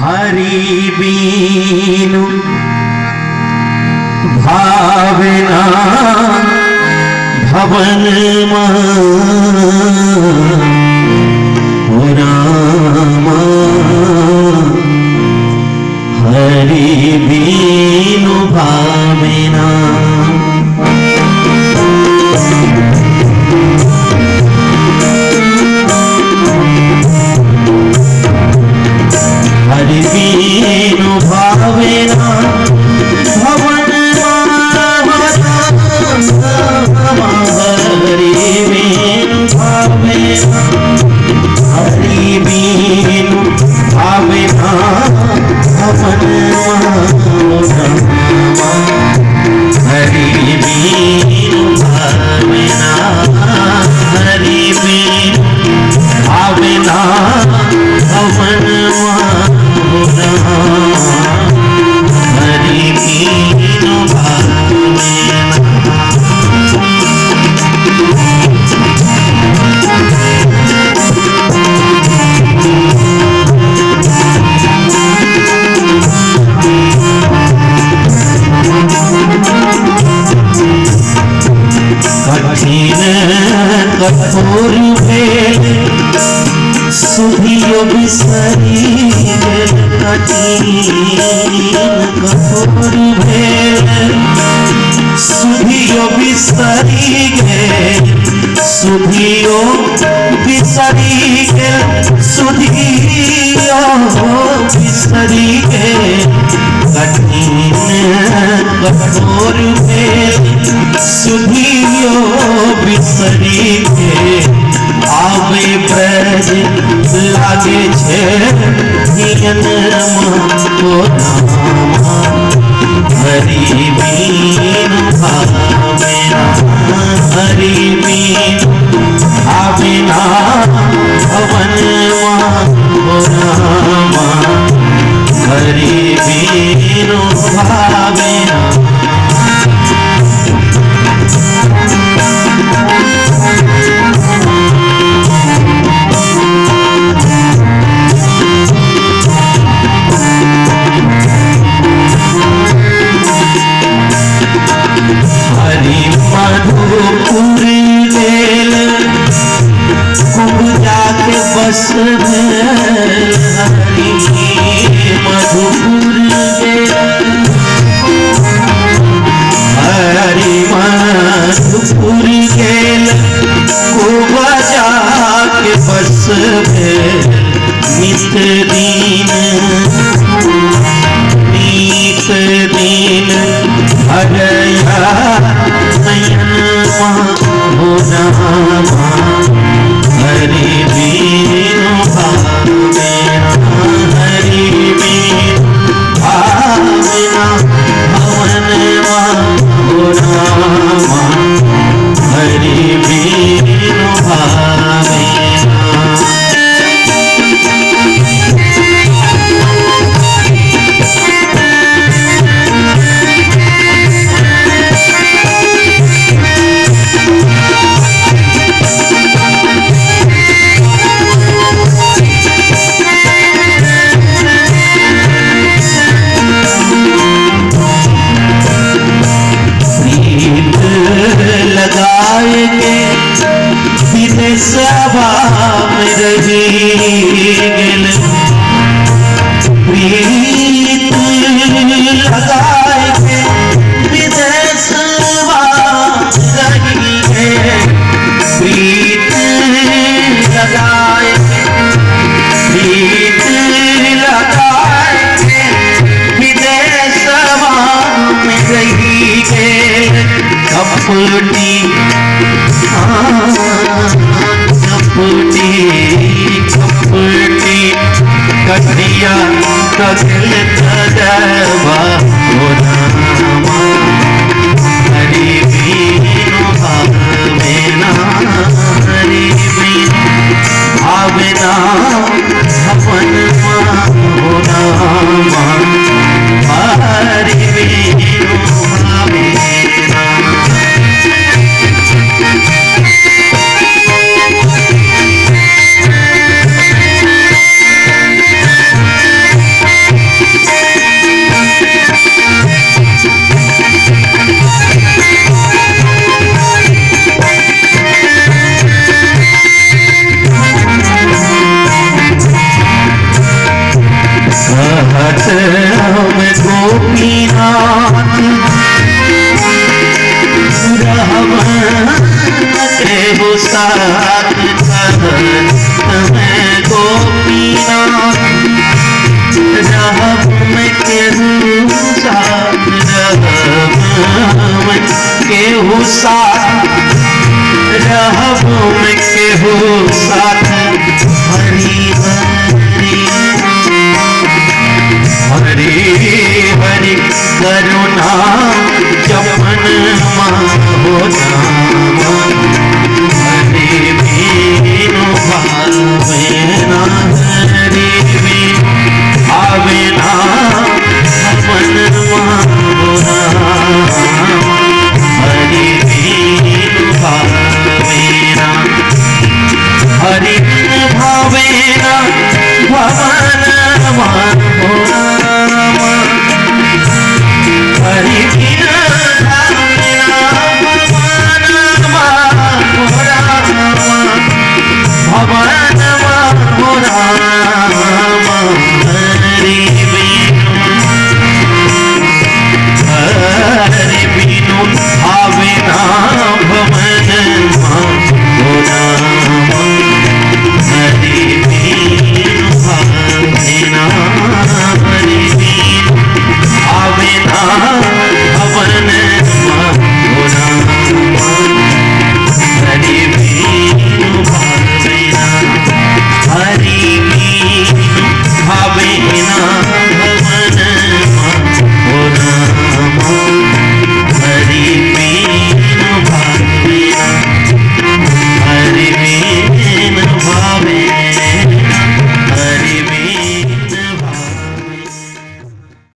हरि बीनु भावना भवन हो रामा, हरि बीनु भावना। हरि बीनु भावना भवन, हरि बीनु भावना, हरि बीनु भावना भवन, हरि बीनु भावना, हरि बीनु भावना भवन, हरि बीनु भावना। कठिन कठोर भेल सुधियो बिसरी गेल, कठिन कठोर भेल सुधियो बिसरी गेल, सुधियो बिसरी गेल, सुधियो बिसरी गेल। कठिन कठोर भेल सुधियो बिसरी गेल। आवे ब्रज लागे छे हियन हो रामा, हरि बीनु भावना, हरि बीनु भावना भवन हो रामा, हरि बीनु भावना। हरि मधुपुर गेल कुबजा के बस भेल, हरि मधुपुर गेल, हरि मधुपुर गेल कुबजा के बस भेल। नित दिन नित दिन हरया नयन हो रामा, हरि बीनु भावना, हरि बीनु भावना भवन हो रामा, हरि बीनु भावना। प्रीत लगाए के विदेशवा में रही गेल, प्रीत लगाए के विदेशवा रही गेल, प्रीत लगाए के, प्रीत लगाए के विदेशवा में रही गेल। कपटी कपटी कपटी कटिया कगल तदवा हो रामा, हरि बीनु भावना, हरि बीनु भावना भवन हो रामा, हरि बीनु भावना। कहत हम गोपीनाथ, रहब केहू साथ, कहत हम गोपीनाथ, रहब में केहू साथ, रहब में केहू साथ, रहब में केहू साथ, हरि